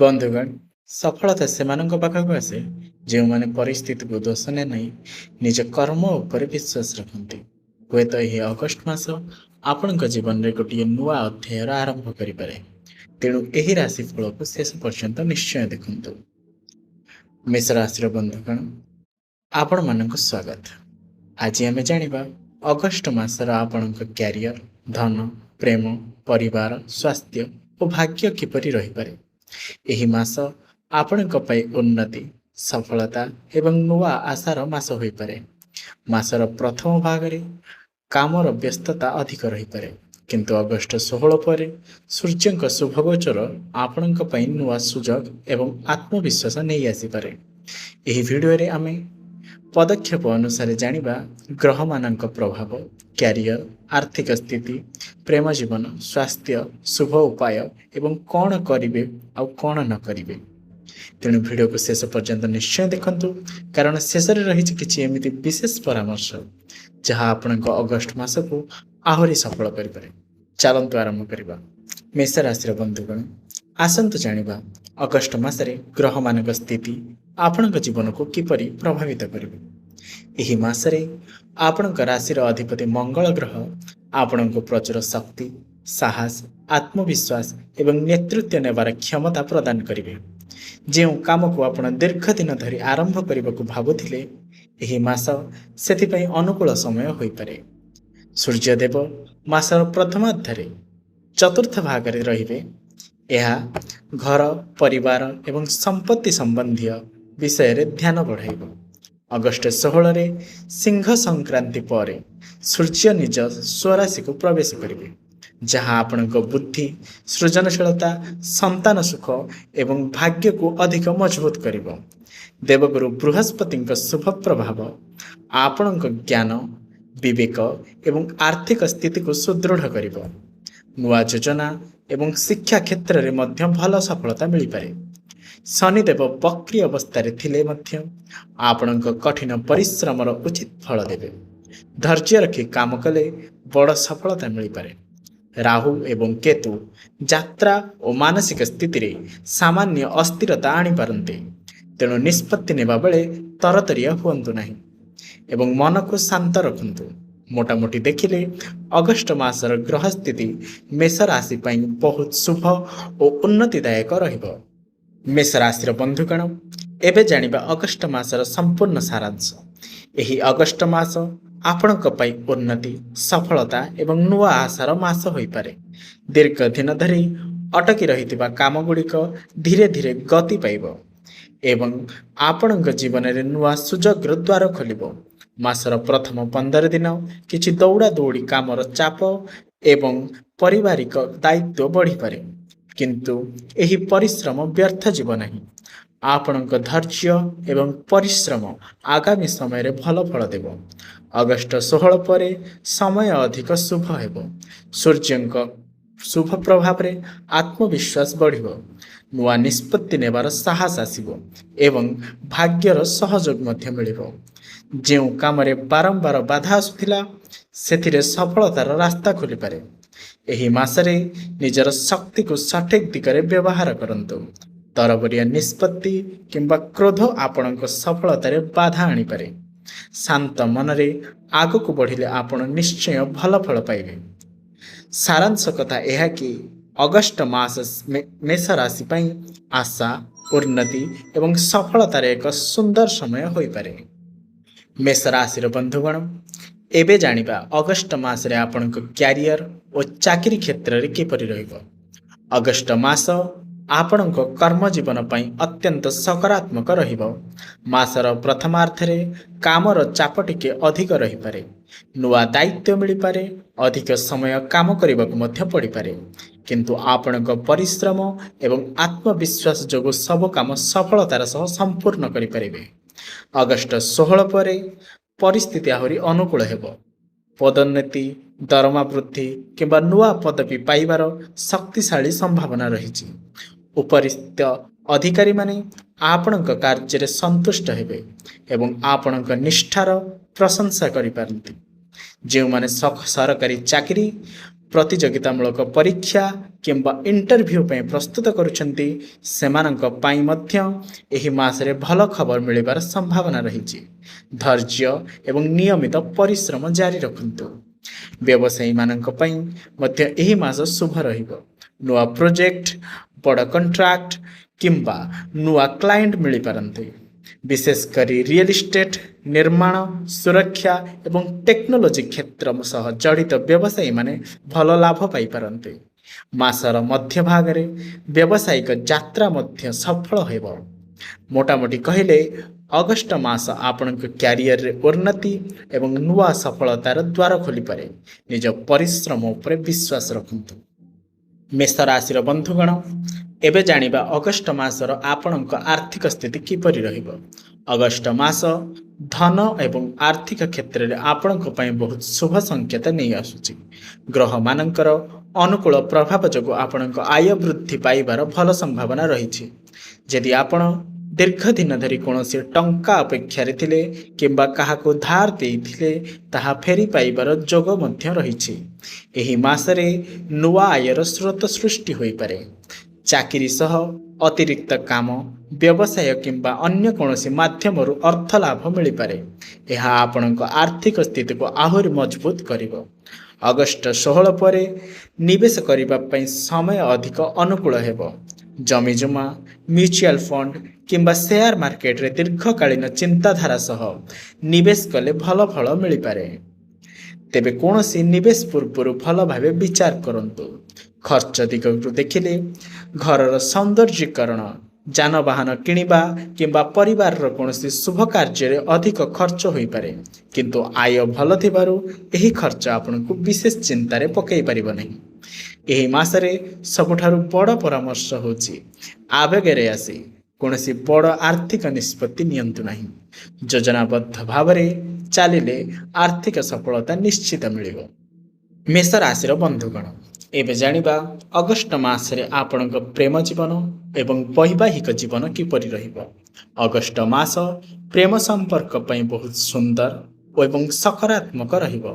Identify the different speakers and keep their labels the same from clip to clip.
Speaker 1: ବନ୍ଧୁଗଣ, ସଫଳତା ସେମାନଙ୍କ ପାଖକୁ ଆସେ ଯେଉଁମାନେ ପରିସ୍ଥିତିକୁ ଦୋଷ ନ ନେଇ ନିଜ କର୍ମ ଉପରେ ବିଶ୍ୱାସ ରଖନ୍ତି। ହୁଏତ ଏହି ଅଗଷ୍ଟ ମାସ ଆପଣଙ୍କ ଜୀବନରେ ଗୋଟିଏ ନୂଆ ଅଧ୍ୟାୟର ଆରମ୍ଭ କରିପାରେ। ତେଣୁ ଏହି ରାଶିଫଳକୁ ଶେଷ ପର୍ଯ୍ୟନ୍ତ ନିଶ୍ଚୟ ଦେଖନ୍ତୁ। ମେଷ ରାଶିର ବନ୍ଧୁଗଣ, ଆପଣମାନଙ୍କୁ ସ୍ୱାଗତ। ଆଜି ଆମେ ଜାଣିବା ଅଗଷ୍ଟ ମାସର ଆପଣଙ୍କ କ୍ୟାରିୟର, ଧନ, ପ୍ରେମ, ପରିବାର, ସ୍ୱାସ୍ଥ୍ୟ ଓ ଭାଗ୍ୟ କିପରି ରହିପାରେ। ଏହି ମାସ ଆପଣଙ୍କ ପାଇଁ ଉନ୍ନତି, ସଫଳତା ଏବଂ ନୂଆ ଆଶାର ମାସ ହୋଇପାରେ। ମାସର ପ୍ରଥମ ଭାଗରେ କାମର ବ୍ୟସ୍ତତା ଅଧିକ ରହିପାରେ, କିନ୍ତୁ ଅଗଷ୍ଟ 16 ପରେ ସୂର୍ଯ୍ୟଙ୍କ ଶୁଭ ଗୋଚର ଆପଣଙ୍କ ପାଇଁ ନୂଆ ସୁଯୋଗ ଏବଂ ଆତ୍ମବିଶ୍ୱାସ ନେଇ ଆସିପାରେ। ଏହି ଭିଡ଼ିଓରେ ଆମେ ପଦକ୍ଷେପ ଅନୁସାରେ ଜାଣିବା ଗ୍ରହମାନଙ୍କ ପ୍ରଭାବ, କ୍ୟାରିୟର, ଆର୍ଥିକ ସ୍ଥିତି, ପ୍ରେମ ଜୀବନ, ସ୍ୱାସ୍ଥ୍ୟ, ଶୁଭ ଉପାୟ ଏବଂ କ'ଣ କରିବେ ଆଉ କ'ଣ ନ କରିବେ। ତେଣୁ ଭିଡ଼ିଓକୁ ଶେଷ ପର୍ଯ୍ୟନ୍ତ ନିଶ୍ଚୟ ଦେଖନ୍ତୁ, କାରଣ ଶେଷରେ ରହିଛି କିଛି ଏମିତି ବିଶେଷ ପରାମର୍ଶ ଯାହା ଆପଣଙ୍କ ଅଗଷ୍ଟ ମାସକୁ ଆହୁରି ସଫଳ କରିପାରେ। ଚାଲନ୍ତୁ ଆରମ୍ଭ କରିବା। ମେଷ ରାଶିର ବନ୍ଧୁଗଣ, ଆସନ୍ତୁ ଜାଣିବା ଅଗଷ୍ଟ ମାସରେ ଗ୍ରହମାନଙ୍କ ସ୍ଥିତି ଆପଣଙ୍କ ଜୀବନକୁ କିପରି ପ୍ରଭାବିତ କରିବ। ଏହି ମାସରେ ଆପଣଙ୍କ ରାଶିର ଅଧିପତି ମଙ୍ଗଳ ଗ୍ରହ ଆପଣଙ୍କୁ ପ୍ରଚୁର ଶକ୍ତି, ସାହସ, ଆତ୍ମବିଶ୍ୱାସ ଏବଂ ନେତୃତ୍ୱ ନେବାର କ୍ଷମତା ପ୍ରଦାନ କରିବେ। ଯେଉଁ କାମକୁ ଆପଣ ଦୀର୍ଘ ଦିନ ଧରି ଆରମ୍ଭ କରିବାକୁ ଭାବୁଥିଲେ, ଏହି ମାସ ସେଥିପାଇଁ ଅନୁକୂଳ ସମୟ ହୋଇପାରେ। ସୂର୍ଯ୍ୟଦେବ ମାସର ପ୍ରଥମାର୍ଦ୍ଧରେ ଚତୁର୍ଥ ଭାଗରେ ରହିବେ। ଏହା ଘର, ପରିବାର ଏବଂ ସମ୍ପତ୍ତି ସମ୍ବନ୍ଧୀୟ ବିଷୟରେ ଧ୍ୟାନ ବଢ଼ାଇବ। ଅଗଷ୍ଟ 16ରେ ସିଂହ ସଂକ୍ରାନ୍ତି ପରେ ସୂର୍ଯ୍ୟ ନିଜ ସ୍ୱରାଶିକୁ ପ୍ରବେଶ କରିବେ, ଯାହା ଆପଣଙ୍କ ବୁଦ୍ଧି, ସୃଜନଶୀଳତା, ସନ୍ତାନ ସୁଖ ଏବଂ ଭାଗ୍ୟକୁ ଅଧିକ ମଜବୁତ କରିବ। ଦେବଗୁରୁ ବୃହସ୍ପତିଙ୍କ ଶୁଭ ପ୍ରଭାବ ଆପଣଙ୍କ ଜ୍ଞାନ, ବିବେକ ଏବଂ ଆର୍ଥିକ ସ୍ଥିତିକୁ ସୁଦୃଢ଼ କରିବ। ନୂଆ ଯୋଜନା ଏବଂ ଶିକ୍ଷା କ୍ଷେତ୍ରରେ ମଧ୍ୟ ଭଲ ସଫଳତା ମିଳିପାରେ। ଶନିଦେବ ବକ୍ରି ଅବସ୍ଥାରେ ଥିଲେ ମଧ୍ୟ ଆପଣଙ୍କ କଠିନ ପରିଶ୍ରମର ଉଚିତ ଫଳ ଦେବେ। ଧୈର୍ଯ୍ୟ ରଖି କାମ କଲେ ବଡ଼ ସଫଳତା ମିଳିପାରେ। ରାହୁ ଏବଂ କେତୁ ଯାତ୍ରା ଓ ମାନସିକ ସ୍ଥିତିରେ ସାମାନ୍ୟ ଅସ୍ଥିରତା ଆଣିପାରନ୍ତି। ତେଣୁ ନିଷ୍ପତ୍ତି ନେବା ବେଳେ ତରତରିଆ ହୁଅନ୍ତୁ ନାହିଁ ଏବଂ ମନକୁ ଶାନ୍ତ ରଖନ୍ତୁ। ମୋଟାମୋଟି ଦେଖିଲେ ଅଗଷ୍ଟ ମାସର ଗ୍ରହ ସ୍ଥିତି ମେଷ ରାଶି ପାଇଁ ବହୁତ ଶୁଭ ଓ ଉନ୍ନତିଦାୟକ ରହିବ। ମେଷ ରାଶିର ବନ୍ଧୁଗଣ, ଏବେ ଜାଣିବା ଅଗଷ୍ଟ ମାସର ସମ୍ପୂର୍ଣ୍ଣ ସାରାଂଶ। ଏହି ଅଗଷ୍ଟ ମାସ ଆପଣଙ୍କ ପାଇଁ ଉନ୍ନତି, ସଫଳତା ଏବଂ ନୂଆ ଆଶାର ମାସ ହୋଇପାରେ। ଦୀର୍ଘ ଦିନ ଧରି ଅଟକି ରହିଥିବା କାମଗୁଡ଼ିକ ଧୀରେ ଧୀରେ ଗତି ପାଇବ ଏବଂ ଆପଣଙ୍କ ଜୀବନରେ ନୂଆ ସୁଯୋଗର ଦ୍ୱାର ଖୋଲିବ। ମାସର ପ୍ରଥମ 15 ଦିନ କିଛି ଦୌଡ଼ା ଦୌଡ଼ି କାମର ଚାପ ଏବଂ ପାରିବାରିକ ଦାୟିତ୍ୱ ବଢ଼ିପାରେ, କିନ୍ତୁ ଏହି ପରିଶ୍ରମ ବ୍ୟର୍ଥ ଯିବ ନାହିଁ। ଆପଣଙ୍କ ଧୈର୍ଯ୍ୟ ଏବଂ ପରିଶ୍ରମ ଆଗାମୀ ସମୟରେ ଭଲ ଫଳ ଦେବ। ଅଗଷ୍ଟ 16 ପରେ ସମୟ ଅଧିକ ଶୁଭ ହେବ। ସୂର୍ଯ୍ୟଙ୍କ ଶୁଭ ପ୍ରଭାବରେ ଆତ୍ମବିଶ୍ୱାସ ବଢ଼ିବ, ନୂଆ ନିଷ୍ପତ୍ତି ନେବାର ସାହସ ଆସିବ ଏବଂ ଭାଗ୍ୟର ସହଯୋଗ ମଧ୍ୟ ମିଳିବ। ଯେଉଁ କାମରେ ବାରମ୍ବାର ବାଧା ଆସୁଥିଲା, ସେଥିରେ ସଫଳତାର ରାସ୍ତା ଖୋଲିପାରେ। ଏହି ମାସରେ ନିଜର ଶକ୍ତିକୁ ସଠିକ୍ ଦିଗରେ ବ୍ୟବହାର କରନ୍ତୁ। ତରବରିଆ ନିଷ୍ପତ୍ତି କିମ୍ବା କ୍ରୋଧ ଆପଣଙ୍କ ସଫଳତାରେ ବାଧା ଆଣିପାରେ। ଶାନ୍ତ ମନରେ ଆଗକୁ ବଢ଼ିଲେ ଆପଣ ନିଶ୍ଚୟ ଭଲ ଫଳ ପାଇବେ। ସାରାଂଶ କଥା ଏହା କି ଅଗଷ୍ଟ ମାସ ମେଷ ରାଶି ପାଇଁ ଆଶା, ଉନ୍ନତି ଏବଂ ସଫଳତାର ଏକ ସୁନ୍ଦର ସମୟ ହୋଇପାରେ। ମେଷ ରାଶିର ବନ୍ଧୁଗଣ, ଏବେ ଜାଣିବା ଅଗଷ୍ଟ ମାସରେ ଆପଣଙ୍କ କ୍ୟାରିୟର ଓ ଚାକିରି କ୍ଷେତ୍ରରେ କିପରି ରହିବ। ଅଗଷ୍ଟ ମାସ ଆପଣଙ୍କ କର୍ମ ଜୀବନ ପାଇଁ ଅତ୍ୟନ୍ତ ସକାରାତ୍ମକ ରହିବ। ମାସର ପ୍ରଥମାର୍ଦ୍ଧରେ କାମର ଚାପ ଟିକେ ଅଧିକ ରହିପାରେ। ନୂଆ ଦାୟିତ୍ୱ ମିଳିପାରେ, ଅଧିକ ସମୟ କାମ କରିବାକୁ ମଧ୍ୟ ପଡ଼ିପାରେ, କିନ୍ତୁ ଆପଣଙ୍କ ପରିଶ୍ରମ ଏବଂ ଆତ୍ମବିଶ୍ୱାସ ଯୋଗୁଁ ସବୁ କାମ ସଫଳତାର ସହ ସମ୍ପୂର୍ଣ୍ଣ କରିପାରିବେ। ଅଗଷ୍ଟ 16 ପରେ ପରିସ୍ଥିତି ଆହୁରି ଅନୁକୂଳ ହେବ। ପଦୋନ୍ନତି, ଦରମା ବୃଦ୍ଧି କିମ୍ବା ନୂଆ ପଦବୀ ପାଇବାର ଶକ୍ତିଶାଳୀ ସମ୍ଭାବନା ରହିଛି। ଉପରିସ୍ଥ ଅଧିକାରୀମାନେ ଆପଣଙ୍କ କାର୍ଯ୍ୟରେ ସନ୍ତୁଷ୍ଟ ହେବେ ଏବଂ ଆପଣଙ୍କ ନିଷ୍ଠାର ପ୍ରଶଂସା କରିପାରନ୍ତି। ଯେଉଁମାନେ ସରକାରୀ ଚାକିରି ପ୍ରତିଯୋଗିତାମୂଳକ ପରୀକ୍ଷା କିମ୍ବା ଇଣ୍ଟରଭ୍ୟୁ ପାଇଁ ପ୍ରସ୍ତୁତ କରୁଛନ୍ତି, ସେମାନଙ୍କ ପାଇଁ ମଧ୍ୟ ଏହି ମାସରେ ଭଲ ଖବର ମିଳିବାର ସମ୍ଭାବନା ରହିଛି। ଧୈର୍ଯ୍ୟ ଏବଂ ନିୟମିତ ପରିଶ୍ରମ ଜାରି ରଖନ୍ତୁ। ବ୍ୟବସାୟୀମାନଙ୍କ ପାଇଁ ମଧ୍ୟ ଏହି ମାସ ଶୁଭ ରହିବ। ନୂଆ ପ୍ରୋଜେକ୍ଟ, ବଡ଼ କଣ୍ଟ୍ରାକ୍ଟ କିମ୍ବା ନୂଆ କ୍ଲାଏଣ୍ଟ ମିଳିପାରନ୍ତି। ବିଶେଷ କରି ରିଏଲ ଇଷ୍ଟେଟ୍, ନିର୍ମାଣ, ସୁରକ୍ଷା ଏବଂ ଟେକ୍ନୋଲୋଜି କ୍ଷେତ୍ର ସହ ଜଡ଼ିତ ବ୍ୟବସାୟୀମାନେ ଭଲ ଲାଭ ପାଇପାରନ୍ତି। ମାସର ମଧ୍ୟଭାଗରେ ବ୍ୟବସାୟିକ ଯାତ୍ରା ମଧ୍ୟ ସଫଳ ହେବ। ମୋଟାମୋଟି କହିଲେ, ଅଗଷ୍ଟ ମାସ ଆପଣଙ୍କ କ୍ୟାରିୟରରେ ଉନ୍ନତି ଏବଂ ନୂଆ ସଫଳତାର ଦ୍ୱାର ଖୋଲିପାରେ। ନିଜ ପରିଶ୍ରମ ଉପରେ ବିଶ୍ୱାସ ରଖନ୍ତୁ। ମେଷ ରାଶିର ବନ୍ଧୁଗଣ, ଏବେ ଜାଣିବା ଅଗଷ୍ଟ ମାସର ଆପଣଙ୍କ ଆର୍ଥିକ ସ୍ଥିତି କିପରି ରହିବ। ଅଗଷ୍ଟ ମାସ ଧନ ଏବଂ ଆର୍ଥିକ କ୍ଷେତ୍ରରେ ଆପଣଙ୍କ ପାଇଁ ବହୁତ ଶୁଭ ସଂକେତ ନେଇ ଆସୁଛି। ଗ୍ରହମାନଙ୍କର ଅନୁକୂଳ ପ୍ରଭାବ ଯୋଗୁଁ ଆପଣଙ୍କ ଆୟ ବୃଦ୍ଧି ପାଇବାର ଭଲ ସମ୍ଭାବନା ରହିଛି। ଯଦି ଆପଣ ଦୀର୍ଘ ଦିନ ଧରି କୌଣସି ଟଙ୍କା ଅପେକ୍ଷାରେ ଥିଲେ କିମ୍ବା କାହାକୁ ଧାର ଦେଇଥିଲେ, ତାହା ଫେରି ପାଇବାର ଯୋଗ ମଧ୍ୟ ରହିଛି। ଏହି ମାସରେ ନୂଆ ଆୟର ସ୍ରୋତ ସୃଷ୍ଟି ହୋଇପାରେ। ଚାକିରି ସହ ଅତିରିକ୍ତ କାମ, ବ୍ୟବସାୟ କିମ୍ବା ଅନ୍ୟ କୌଣସି ମାଧ୍ୟମରୁ ଅର୍ଥ ଲାଭ ମିଳିପାରେ। ଏହା ଆପଣଙ୍କ ଆର୍ଥିକ ସ୍ଥିତିକୁ ଆହୁରି ମଜବୁତ କରିବ। ଅଗଷ୍ଟ 16 ପରେ ନିବେଶ କରିବା ପାଇଁ ସମୟ ଅଧିକ ଅନୁକୂଳ ହେବ। ଜମିଜମା, ମ୍ୟୁଚୁଆଲ ଫଣ୍ଡ କିମ୍ବା ସେୟାର ମାର୍କେଟରେ ଦୀର୍ଘକାଳୀନ ଚିନ୍ତାଧାରା ସହ ନିବେଶ କଲେ ଭଲ ଫଳ ମିଳିପାରେ। ତେବେ କୌଣସି ନିବେଶ ପୂର୍ବରୁ ଭଲ ଭାବେ ବିଚାର କରନ୍ତୁ। ଖର୍ଚ୍ଚ ଦିଗକୁ ଦେଖିଲେ, ଘରର ସୌନ୍ଦର୍ଯ୍ୟକରଣ, ଯାନବାହନ କିଣିବା କିମ୍ବା ପରିବାରର କୌଣସି ଶୁଭ କାର୍ଯ୍ୟରେ ଅଧିକ ଖର୍ଚ୍ଚ ହୋଇପାରେ। କିନ୍ତୁ ଆୟ ଭଲ ଥିବାରୁ ଏହି ଖର୍ଚ୍ଚ ଆପଣଙ୍କୁ ବିଶେଷ ଚିନ୍ତାରେ ପକାଇ ପାରିବ ନାହିଁ। ଏହି ମାସରେ ସବୁଠାରୁ ବଡ଼ ପରାମର୍ଶ ହେଉଛି, ଆବେଗରେ ଆସି କୌଣସି ବଡ଼ ଆର୍ଥିକ ନିଷ୍ପତ୍ତି ନିଅନ୍ତୁ ନାହିଁ। ଯୋଜନାବଦ୍ଧ ଭାବରେ ଚାଲିଲେ ଆର୍ଥିକ ସଫଳତା ନିଶ୍ଚିତ ମିଳିବ। ମେଷ ରାଶିର ବନ୍ଧୁଗଣ, ଏବେ ଜାଣିବା ଅଗଷ୍ଟ ମାସରେ ଆପଣଙ୍କ ପ୍ରେମ ଜୀବନ ଏବଂ ବୈବାହିକ ଜୀବନ କିପରି ରହିବ। ଅଗଷ୍ଟ ମାସ ପ୍ରେମ ସମ୍ପର୍କ ପାଇଁ ବହୁତ ସୁନ୍ଦର ଏବଂ ସକାରାତ୍ମକ ରହିବ।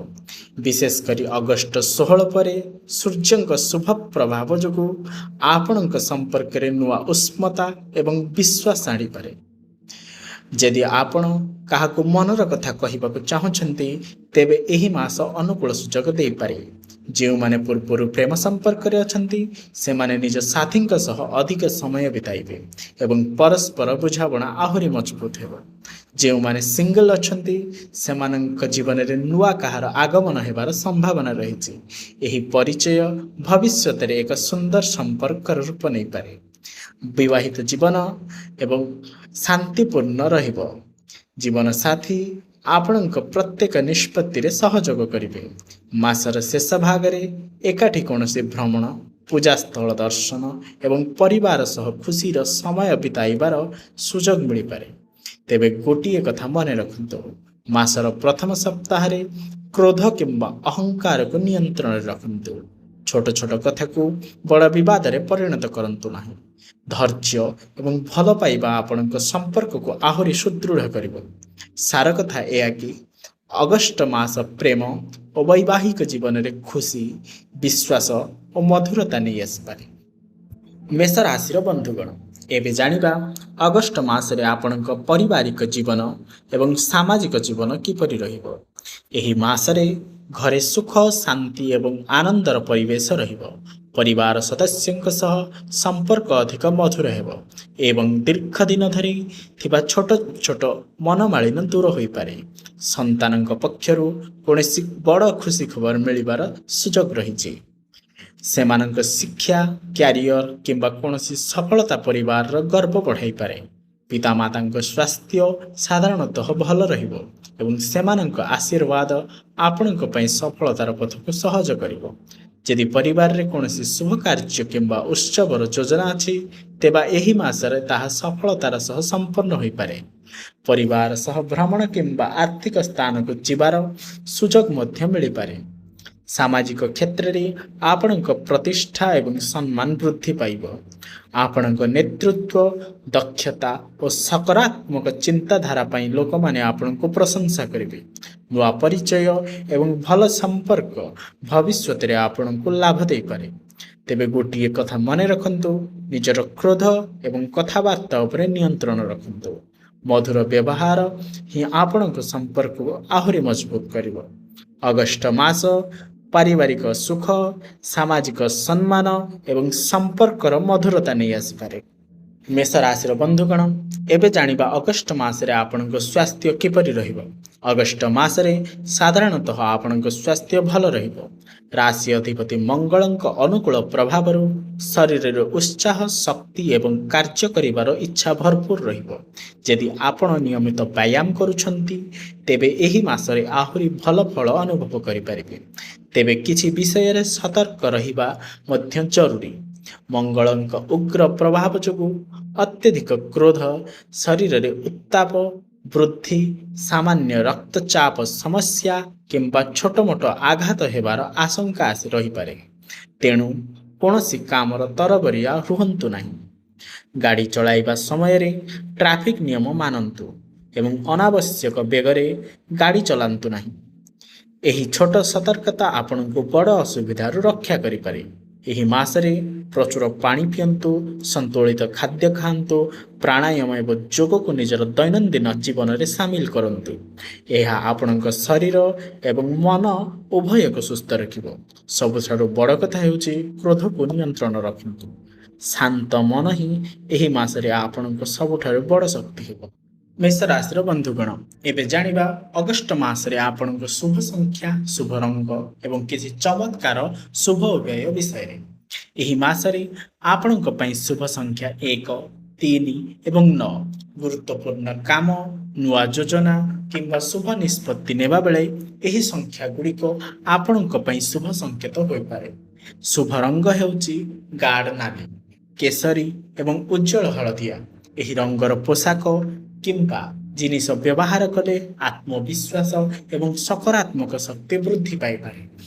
Speaker 1: ବିଶେଷ କରି ଅଗଷ୍ଟ 16 ପରେ ସୂର୍ଯ୍ୟଙ୍କ ଶୁଭ ପ୍ରଭାବ ଯୋଗୁଁ ଆପଣଙ୍କ ସମ୍ପର୍କରେ ନୂଆ ଉଷ୍ମତା ଏବଂ ବିଶ୍ୱାସ ଆଣିପାରେ। ଯଦି ଆପଣ କାହାକୁ ମନର କଥା କହିବାକୁ ଚାହୁଁଛନ୍ତି, ତେବେ ଏହି ମାସ ଅନୁକୂଳ ସୁଯୋଗ ଦେଇପାରେ। ଯେଉଁମାନେ ପୂର୍ବରୁ ପ୍ରେମ ସମ୍ପର୍କରେ ଅଛନ୍ତି, ସେମାନେ ନିଜ ସାଥୀଙ୍କ ସହ ଅଧିକ ସମୟ ବିତାଇବେ ଏବଂ ପରସ୍ପର ବୁଝାମଣା ଆହୁରି ମଜବୁତ ହେବ। ଯେଉଁମାନେ ସିଙ୍ଗଲ ଅଛନ୍ତି, ସେମାନଙ୍କ ଜୀବନରେ ନୂଆ କାହାର ଆଗମନ ହେବାର ସମ୍ଭାବନା ରହିଛି। ଏହି ପରିଚୟ ଭବିଷ୍ୟତରେ ଏକ ସୁନ୍ଦର ସମ୍ପର୍କର ରୂପ ନେଇପାରେ। ବିବାହିତ ଜୀବନ ଏବଂ ଶାନ୍ତିପୂର୍ଣ୍ଣ ରହିବ। ଜୀବନସାଥୀ ଆପଣଙ୍କ ପ୍ରତ୍ୟେକ ନିଷ୍ପତ୍ତିରେ ସହଯୋଗ କରିବେ। ମାସର ଶେଷ ଭାଗରେ ଏକାଠି କୌଣସି ଭ୍ରମଣ, ପୂଜାସ୍ଥଳ ଦର୍ଶନ ଏବଂ ପରିବାର ସହ ଖୁସିର ସମୟ ବିତାଇବାର ସୁଯୋଗ ମିଳିପାରେ। ତେବେ ଗୋଟିଏ କଥା ମନେ ରଖନ୍ତୁ, ମାସର ପ୍ରଥମ ସପ୍ତାହରେ କ୍ରୋଧ କିମ୍ବା ଅହଙ୍କାରକୁ ନିୟନ୍ତ୍ରଣରେ ରଖନ୍ତୁ। ଛୋଟ ଛୋଟ କଥାକୁ ବଡ଼ ବିବାଦରେ ପରିଣତ କରନ୍ତୁ ନାହିଁ। ଧୈର୍ଯ୍ୟ ଏବଂ ଭଲ ପାଇବା ଆପଣଙ୍କ ସମ୍ପର୍କକୁ ଆହୁରି ସୁଦୃଢ଼ କରିବ। ସାର କଥା ଏହା କି ଅଗଷ୍ଟ ମାସ ପ୍ରେମ ଓ ବୈବାହିକ ଜୀବନରେ ଖୁସି, ବିଶ୍ୱାସ ଓ ମଧୁରତା ନେଇ ଆସିପାରେ। ମେଷ ରାଶିର ବନ୍ଧୁଗଣ, ଏବେ ଜାଣିବା ଅଗଷ୍ଟ ମାସରେ ଆପଣଙ୍କ ପାରିବାରିକ ଜୀବନ ଏବଂ ସାମାଜିକ ଜୀବନ କିପରି ରହିବ। ଏହି ମାସରେ ଘରେ ସୁଖ, ଶାନ୍ତି ଏବଂ ଆନନ୍ଦର ପରିବେଶ ରହିବ। ପରିବାର ସଦସ୍ୟଙ୍କ ସହ ସମ୍ପର୍କ ଅଧିକ ମଧୁର ହେବ ଏବଂ ଦୀର୍ଘ ଦିନ ଧରି ଥିବା ଛୋଟ ଛୋଟ ମନମାଳିନ୍ୟ ଦୂର ହୋଇପାରେ। ସନ୍ତାନଙ୍କ ପକ୍ଷରୁ କୌଣସି ବଡ଼ ଖୁସି ଖବର ମିଳିବାର ସୁଯୋଗ ରହିଛି। ସେମାନଙ୍କ ଶିକ୍ଷା, କ୍ୟାରିୟର କିମ୍ବା କୌଣସି ସଫଳତା ପରିବାରର ଗର୍ବ ବଢ଼ାଇପାରେ। ପିତାମାତାଙ୍କ ସ୍ୱାସ୍ଥ୍ୟ ସାଧାରଣତଃ ଭଲ ରହିବ ଏବଂ ସେମାନଙ୍କ ଆଶୀର୍ବାଦ ଆପଣଙ୍କ ପାଇଁ ସଫଳତାର ପଥକୁ ସହଜ କରିବ। ଯଦି ପରିବାରରେ କୌଣସି ଶୁଭ କାର୍ଯ୍ୟ କିମ୍ବା ଉତ୍ସବର ଯୋଜନା ଅଛି, ତେବେ ଏହି ମାସରେ ତାହା ସଫଳତାର ସହ ସମ୍ପନ୍ନ ହୋଇପାରେ। ପରିବାର ସହ ଭ୍ରମଣ କିମ୍ବା ଆର୍ଥିକ ସ୍ଥାନକୁ ଯିବାର ସୁଯୋଗ ମଧ୍ୟ ମିଳିପାରେ। ସାମାଜିକ କ୍ଷେତ୍ରରେ ଆପଣଙ୍କ ପ୍ରତିଷ୍ଠା ଏବଂ ସମ୍ମାନ ବୃଦ୍ଧି ପାଇବ। ଆପଣଙ୍କ ନେତୃତ୍ୱ ଦକ୍ଷତା ଓ ସକାରାତ୍ମକ ଚିନ୍ତାଧାରା ପାଇଁ ଲୋକମାନେ ଆପଣଙ୍କୁ ପ୍ରଶଂସା କରିବେ। ନୂଆ ପରିଚୟ ଏବଂ ଭଲ ସମ୍ପର୍କ ଭବିଷ୍ୟତରେ ଆପଣଙ୍କୁ ଲାଭ ଦେଇପାରେ। ତେବେ ଗୋଟିଏ କଥା ମନେ ରଖନ୍ତୁ, ନିଜର କ୍ରୋଧ ଏବଂ କଥାବାର୍ତ୍ତା ଉପରେ ନିୟନ୍ତ୍ରଣ ରଖନ୍ତୁ। ମଧୁର ବ୍ୟବହାର ହିଁ ଆପଣଙ୍କ ସମ୍ପର୍କକୁ ଆହୁରି ମଜବୁତ କରିବ। ଅଗଷ୍ଟ ମାସ ପାରିବାରିକ ସୁଖ, ସାମାଜିକ ସମ୍ମାନ ଏବଂ ସମ୍ପର୍କର ମଧୁରତା ନେଇ ଆସିପାରେ। ମେଷ ରାଶିର ବନ୍ଧୁଗଣ, ଏବେ ଜାଣିବା ଅଗଷ୍ଟ ମାସରେ ଆପଣଙ୍କ ସ୍ୱାସ୍ଥ୍ୟ କିପରି ରହିବ। ଅଗଷ୍ଟ ମାସରେ ସାଧାରଣତଃ ଆପଣଙ୍କ ସ୍ୱାସ୍ଥ୍ୟ ଭଲ ରହିବ। ରାଶି ଅଧିପତି ମଙ୍ଗଳଙ୍କ ଅନୁକୂଳ ପ୍ରଭାବରୁ ଶରୀରରେ ଉତ୍ସାହ, ଶକ୍ତି ଏବଂ କାର୍ଯ୍ୟ କରିବାର ଇଚ୍ଛା ଭରପୁର ରହିବ। ଯଦି ଆପଣ ନିୟମିତ ବ୍ୟାୟାମ କରୁଛନ୍ତି, ତେବେ ଏହି ମାସରେ ଆହୁରି ଭଲ ଫଳ ଅନୁଭବ କରିପାରିବେ। ତେବେ କିଛି ବିଷୟରେ ସତର୍କ ରହିବା ମଧ୍ୟ ଜରୁରୀ। ମଙ୍ଗଳଙ୍କ ଉଗ୍ର ପ୍ରଭାବ ଯୋଗୁଁ ଅତ୍ୟଧିକ କ୍ରୋଧ, ଶରୀରରେ ଉତ୍ତାପ ବୃଦ୍ଧି, ସାମାନ୍ୟ ରକ୍ତଚାପ ସମସ୍ୟା କିମ୍ବା ଛୋଟମୋଟ ଆଘାତ ହେବାର ଆଶଙ୍କା ଆସି ରହିପାରେ। ତେଣୁ କୌଣସି କାମର ତରବରିଆ ରୁହନ୍ତୁ ନାହିଁ। ଗାଡ଼ି ଚଳାଇବା ସମୟରେ ଟ୍ରାଫିକ୍ ନିୟମ ମାନନ୍ତୁ ଏବଂ ଅନାବଶ୍ୟକ ବେଗରେ ଗାଡ଼ି ଚଲାନ୍ତୁ ନାହିଁ। ଏହି ଛୋଟ ସତର୍କତା ଆପଣଙ୍କୁ ବଡ଼ ଅସୁବିଧାରୁ ରକ୍ଷା କରିପାରେ। ଏହି ମାସରେ ପ୍ରଚୁର ପାଣି ପିଅନ୍ତୁ, ସନ୍ତୁଳିତ ଖାଦ୍ୟ ଖାଆନ୍ତୁ, ପ୍ରାଣାୟାମ ଏବଂ ଯୋଗକୁ ନିଜର ଦୈନନ୍ଦିନ ଜୀବନରେ ସାମିଲ କରନ୍ତୁ। ଏହା ଆପଣଙ୍କ ଶରୀର ଏବଂ ମନ ଉଭୟକୁ ସୁସ୍ଥ ରଖିବ। ସବୁଠାରୁ ବଡ଼ କଥା ହେଉଛି, କ୍ରୋଧକୁ ନିୟନ୍ତ୍ରଣ ରଖନ୍ତୁ। ଶାନ୍ତ ମନ ହିଁ ଏହି ମାସରେ ଆପଣଙ୍କ ସବୁଠାରୁ ବଡ଼ ଶକ୍ତି ହେବ। ମେଷ ରାଶିର ବନ୍ଧୁଗଣ, ଏବେ ଜାଣିବା ଅଗଷ୍ଟ ମାସରେ ଆପଣଙ୍କ ଶୁଭ ସଂଖ୍ୟା, ଶୁଭ ରଙ୍ଗ ଏବଂ କିଛି ଚମତ୍କାର ଶୁଭ ଉପାୟ ବିଷୟରେ। ଏହି ମାସରେ ଆପଣଙ୍କ ପାଇଁ ଶୁଭ ସଂଖ୍ୟା 1, 3 ଏବଂ 9। ଗୁରୁତ୍ୱପୂର୍ଣ୍ଣ କାମ, ନୂଆ ଯୋଜନା କିମ୍ବା ଶୁଭ ନିଷ୍ପତ୍ତି ନେବା ବେଳେ ଏହି ସଂଖ୍ୟା ଗୁଡ଼ିକ ଆପଣଙ୍କ ପାଇଁ ଶୁଭ ସଂକେତ ହୋଇପାରେ। ଶୁଭ ରଙ୍ଗ ହେଉଛି ଗାଢ଼ ନାଲି, କେଶରୀ ଏବଂ ଉଜ୍ଜଳ ହଳଦିଆ। ଏହି ରଙ୍ଗର ପୋଷାକ କିମ୍ବା ଜିନିଷ ବ୍ୟବହାର କଲେ ଆତ୍ମବିଶ୍ୱାସ ଏବଂ ସକାରାତ୍ମକ ଶକ୍ତି ବୃଦ୍ଧି ପାଇପାରେ।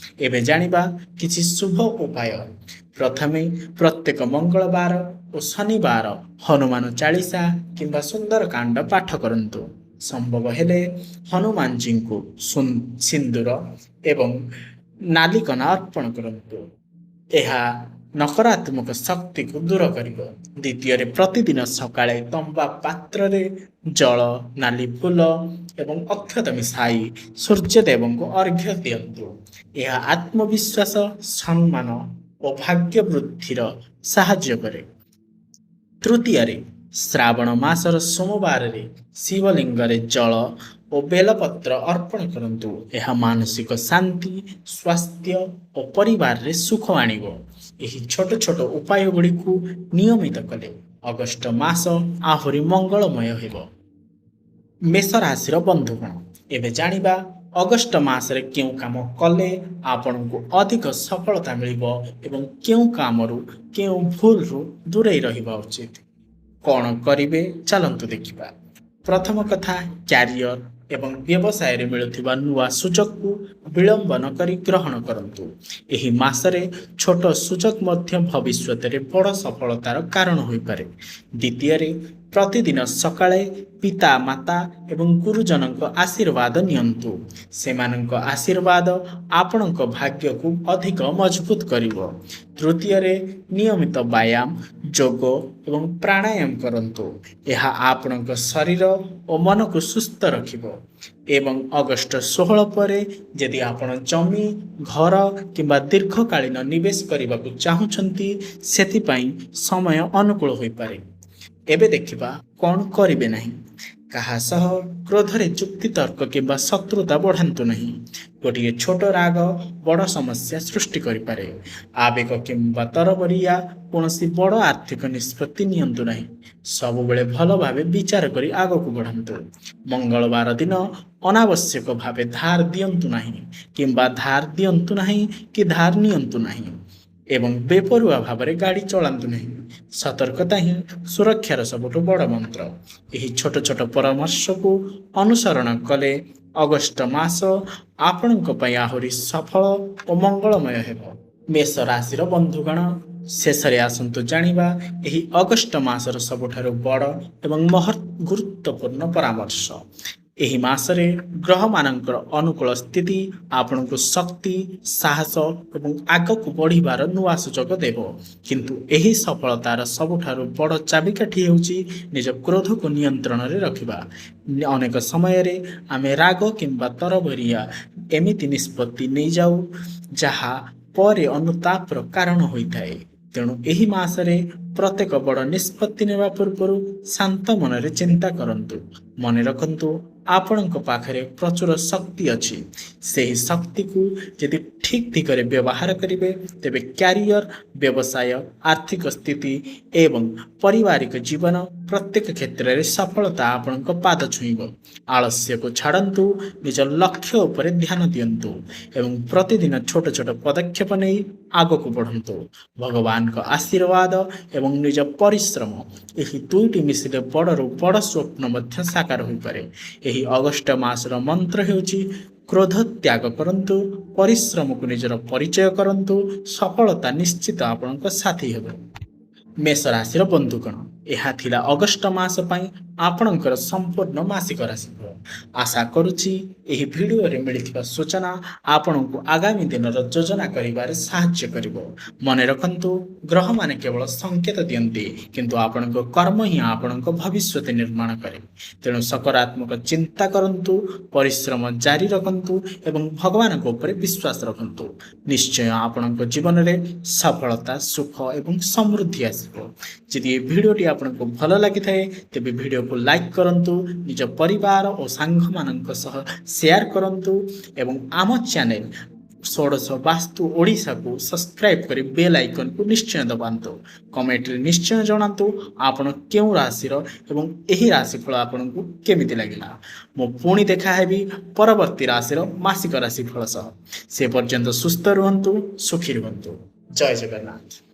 Speaker 1: ଏବେ ଜାଣିବା କିଛି ଶୁଭ ଉପାୟ। ପ୍ରଥମେ, ପ୍ରତ୍ୟେକ ମଙ୍ଗଳବାର ଓ ଶନିବାର ହନୁମାନ ଚାଳିଶା କିମ୍ବା ସୁନ୍ଦରକାଣ୍ଡ ପାଠ କରନ୍ତୁ। ସମ୍ଭବ ହେଲେ ହନୁମାନଜୀଙ୍କୁ ସିନ୍ଦୁର ଏବଂ ନାଲିକନା ଅର୍ପଣ କରନ୍ତୁ। ଏହା ନକାରାତ୍ମକ ଶକ୍ତିକୁ ଦୂର କରିବ। ଦ୍ୱିତୀୟରେ, ପ୍ରତିଦିନ ସକାଳେ ତମ୍ବା ପାତ୍ରରେ ଜଳ, ନାଲି ଫୁଲ ଏବଂ ଅକ୍ଷତ ମିଶାଇ ସୂର୍ଯ୍ୟଦେବଙ୍କୁ ଅର୍ଘ୍ୟ ଦିଅନ୍ତୁ। ଏହା ଆତ୍ମବିଶ୍ୱାସ, ସମ୍ମାନ ଓ ଭାଗ୍ୟ ବୃଦ୍ଧିର ସାହାଯ୍ୟ କରେ। ତୃତୀୟରେ, ଶ୍ରାବଣ ମାସର ସୋମବାରରେ ଶିବଲିଙ୍ଗରେ ଜଳ ଓ ବେଲପତ୍ର ଅର୍ପଣ କରନ୍ତୁ। ଏହା ମାନସିକ ଶାନ୍ତି, ସ୍ୱାସ୍ଥ୍ୟ ଓ ପରିବାରରେ ସୁଖ ଆଣିବ। ଏହି ଛୋଟ ଛୋଟ ଉପାୟ ଗୁଡ଼ିକୁ ନିୟମିତ କଲେ ଅଗଷ୍ଟ ମାସ ଆହୁରି ମଙ୍ଗଳମୟ ହେବ। ମେଷ ରାଶିର ବନ୍ଧୁଗଣ, ଏବେ ଜାଣିବା ଅଗଷ୍ଟ ମାସରେ କେଉଁ କାମ କଲେ ଆପଣଙ୍କୁ ଅଧିକ ସଫଳତା ମିଳିବ ଏବଂ କେଉଁ କାମରୁ, କେଉଁ ଭୁଲରୁ ଦୂରେଇ ରହିବା ଉଚିତ। କ'ଣ କରିବେ, ଚାଲନ୍ତୁ ଦେଖିବା। ପ୍ରଥମ କଥା, କ୍ୟାରିୟର ଏବଂ ବ୍ୟବସାୟରେ ମିଳୁଥିବା ନୂଆ ସୁଯୋଗକୁ ବିଳମ୍ବ ନ କରି ଗ୍ରହଣ କରନ୍ତୁ। ଏହି ମାସରେ ଛୋଟ ସୁଯୋଗ ମଧ୍ୟ ଭବିଷ୍ୟତରେ ବଡ଼ ସଫଳତାର କାରଣ ହୋଇପାରେ। ଦ୍ୱିତୀୟରେ, ପ୍ରତିଦିନ ସକାଳେ ପିତା ମାତା ଏବଂ ଗୁରୁଜନଙ୍କ ଆଶୀର୍ବାଦ ନିଅନ୍ତୁ। ସେମାନଙ୍କ ଆଶୀର୍ବାଦ ଆପଣଙ୍କ ଭାଗ୍ୟକୁ ଅଧିକ ମଜବୁତ କରିବ। ତୃତୀୟରେ, ନିୟମିତ ବ୍ୟାୟାମ, ଯୋଗ ଏବଂ ପ୍ରାଣାୟାମ କରନ୍ତୁ। ଏହା ଆପଣଙ୍କ ଶରୀର ଓ ମନକୁ ସୁସ୍ଥ ରଖିବ। ଏବଂ ଅଗଷ୍ଟ 16 ପରେ ଯଦି ଆପଣ ଜମି, ଘର କିମ୍ବା ଦୀର୍ଘକାଳୀନ ନିବେଶ କରିବାକୁ ଚାହୁଁଛନ୍ତି, ସେଥିପାଇଁ ସମୟ ଅନୁକୂଳ ହୋଇପାରେ। ଏବେ ଦେଖିବା କ'ଣ କରିବେ ନାହିଁ। କାହା ସହ କ୍ରୋଧରେ ଯୁକ୍ତିତର୍କ କିମ୍ବା ଶତ୍ରୁତା ବଢ଼ାନ୍ତୁ ନାହିଁ। ଗୋଟିଏ ଛୋଟ ରାଗ ବଡ଼ ସମସ୍ୟା ସୃଷ୍ଟି କରିପାରେ। ଆବେଗ କିମ୍ବା ତରବରିଆ କୌଣସି ବଡ଼ ଆର୍ଥିକ ନିଷ୍ପତ୍ତି ନିଅନ୍ତୁ ନାହିଁ। ସବୁବେଳେ ଭଲ ଭାବେ ବିଚାର କରି ଆଗକୁ ବଢ଼ନ୍ତୁ। ମଙ୍ଗଳବାର ଦିନ ଅନାବଶ୍ୟକ ଭାବେ ଧାର ଦିଅନ୍ତୁ ନାହିଁ କିମ୍ବା ଧାର ଦିଅନ୍ତୁ ନାହିଁ କି ଧାର ନିଅନ୍ତୁ ନାହିଁ ଏବଂ ବେପରୁଆ ଭାବରେ ଗାଡ଼ି ଚଳାନ୍ତୁ ନାହିଁ। ସତର୍କତା ହିଁ ସୁରକ୍ଷାର ସବୁଠୁ ବଡ଼ ମନ୍ତ୍ର। ଏହି ଛୋଟ ଛୋଟ ପରାମର୍ଶକୁ ଅନୁସରଣ କଲେ ଅଗଷ୍ଟ ମାସ ଆପଣଙ୍କ ପାଇଁ ଆହୁରି ସଫଳ ଓ ମଙ୍ଗଳମୟ ହେବ। ମେଷ ରାଶିର ବନ୍ଧୁଗଣ, ଶେଷରେ ଆସନ୍ତୁ ଜାଣିବା ଏହି ଅଗଷ୍ଟ ମାସର ସବୁଠାରୁ ବଡ଼ ଏବଂ ମହତ୍ ଗୁରୁତ୍ୱପୂର୍ଣ୍ଣ ପରାମର୍ଶ। ଏହି ମାସରେ ଗ୍ରହମାନଙ୍କର ଅନୁକୂଳ ସ୍ଥିତି ଆପଣଙ୍କୁ ଶକ୍ତି, ସାହସ ଏବଂ ଆଗକୁ ବଢ଼ିବାର ନୂଆ ସୁଯୋଗ ଦେବ। କିନ୍ତୁ ଏହି ସଫଳତାର ସବୁଠାରୁ ବଡ଼ ଚାବିକାଠି ହେଉଛି ନିଜ କ୍ରୋଧକୁ ନିୟନ୍ତ୍ରଣରେ ରଖିବା। ଅନେକ ସମୟରେ ଆମେ ରାଗ କିମ୍ବା ତରବରିଆ ଏମିତି ନିଷ୍ପତ୍ତି ନେଇଯାଉ, ଯାହା ପରେ ଅନୁତାପର କାରଣ ହୋଇଥାଏ। ତେଣୁ ଏହି ମାସରେ ପ୍ରତ୍ୟେକ ବଡ଼ ନିଷ୍ପତ୍ତି ନେବା ପୂର୍ବରୁ ଶାନ୍ତ ମନରେ ଚିନ୍ତା କରନ୍ତୁ। ମନେ ରଖନ୍ତୁ, ଆପଣଙ୍କ ପାଖରେ ପ୍ରଚୁର ଶକ୍ତି ଅଛି। ସେହି ଶକ୍ତିକୁ ଯଦି ଠିକ୍ ଦିଗରେ ବ୍ୟବହାର କରିବେ, ତେବେ କ୍ୟାରିୟର, ବ୍ୟବସାୟ, ଆର୍ଥିକ ସ୍ଥିତି ଏବଂ ପାରିବାରିକ ଜୀବନ, ପ୍ରତ୍ୟେକ କ୍ଷେତ୍ରରେ ସଫଳତା ଆପଣଙ୍କ ପାଦ ଛୁଇଁବ। ଆଳସ୍ୟକୁ ଛାଡ଼ନ୍ତୁ, ନିଜ ଲକ୍ଷ୍ୟ ଉପରେ ଧ୍ୟାନ ଦିଅନ୍ତୁ ଏବଂ ପ୍ରତିଦିନ ଛୋଟ ଛୋଟ ପଦକ୍ଷେପ ନେଇ ଆଗକୁ ବଢ଼ନ୍ତୁ। ଭଗବାନଙ୍କ ଆଶୀର୍ବାଦ ଏବଂ ନିଜ ପରିଶ୍ରମ, ଏହି ଦୁଇଟି ମିଶିଲେ ବଡ଼ରୁ ବଡ଼ ସ୍ୱପ୍ନ ମଧ୍ୟ ସାକାର ହୋଇପାରେ। ଏହି ଅଗଷ୍ଟ ମାସର ମନ୍ତ୍ର ହେଉଛି, କ୍ରୋଧ ତ୍ୟାଗ କରନ୍ତୁ, ପରିଶ୍ରମକୁ ନିଜର ପରିଚୟ କରନ୍ତୁ, ସଫଳତା ନିଶ୍ଚିତ ଆପଣଙ୍କ ସାଥୀ ହେବ। ମେଷ ରାଶିର ବନ୍ଧୁଗଣ, ଏହା ଥିଲା ଅଗଷ୍ଟ ମାସ ପାଇଁ ଆପଣଙ୍କର ସମ୍ପୂର୍ଣ୍ଣ ମାସିକ ରାଶିଫଳ। ଆଶା କରୁଛି ଏହି ଭିଡ଼ିଓରେ ମିଳିଥିବା ସୂଚନା ଆପଣଙ୍କୁ ଆଗାମୀ ଦିନର ଯୋଜନା କରିବାରେ ସାହାଯ୍ୟ କରିବ। ମନେ ରଖନ୍ତୁ, ଗ୍ରହମାନେ କେବଳ ସଂକେତ ଦିଅନ୍ତି, କିନ୍ତୁ ଆପଣଙ୍କ କର୍ମ ହିଁ ଆପଣଙ୍କ ଭବିଷ୍ୟତ ନିର୍ମାଣ କରେ। ତେଣୁ ସକାରାତ୍ମକ ଚିନ୍ତା କରନ୍ତୁ, ପରିଶ୍ରମ ଜାରି ରଖନ୍ତୁ ଏବଂ ଭଗବାନଙ୍କ ଉପରେ ବିଶ୍ୱାସ ରଖନ୍ତୁ। ନିଶ୍ଚୟ ଆପଣଙ୍କ ଜୀବନରେ ସଫଳତା, ସୁଖ ଏବଂ ସମୃଦ୍ଧି ଆସିବ। ଯଦି ଏ ଭିଡ଼ିଓଟି ଆପଣଙ୍କୁ ଭଲ ଲାଗିଥାଏ, ତେବେ ଭିଡ଼ିଓକୁ ଲାଇକ୍ କରନ୍ତୁ, ନିଜ ପରିବାର ଓ ସାଙ୍ଗମାନଙ୍କ ସହ ସେୟାର କରନ୍ତୁ ଏବଂ ଆମ ଚ୍ୟାନେଲ ଷୋଡ଼ଶ ବାସ୍ତୁ ଓଡ଼ିଶାକୁ ସବସ୍କ୍ରାଇବ୍ କରି ବେଲ୍ ଆଇକନ୍କୁ ନିଶ୍ଚୟ ଦବାନ୍ତୁ। କମେଣ୍ଟରେ ନିଶ୍ଚୟ ଜଣାନ୍ତୁ ଆପଣ କେଉଁ ରାଶିର ଏବଂ ଏହି ରାଶିଫଳ ଆପଣଙ୍କୁ କେମିତି ଲାଗିଲା। ମୁଁ ପୁଣି ଦେଖାହେବି ପରବର୍ତ୍ତୀ ରାଶିର ମାସିକ ରାଶିଫଳ ସହ। ସେ ପର୍ଯ୍ୟନ୍ତ ସୁସ୍ଥ ରୁହନ୍ତୁ, ସୁଖୀ ରୁହନ୍ତୁ। ଜୟ ଜଗନ୍ନାଥ।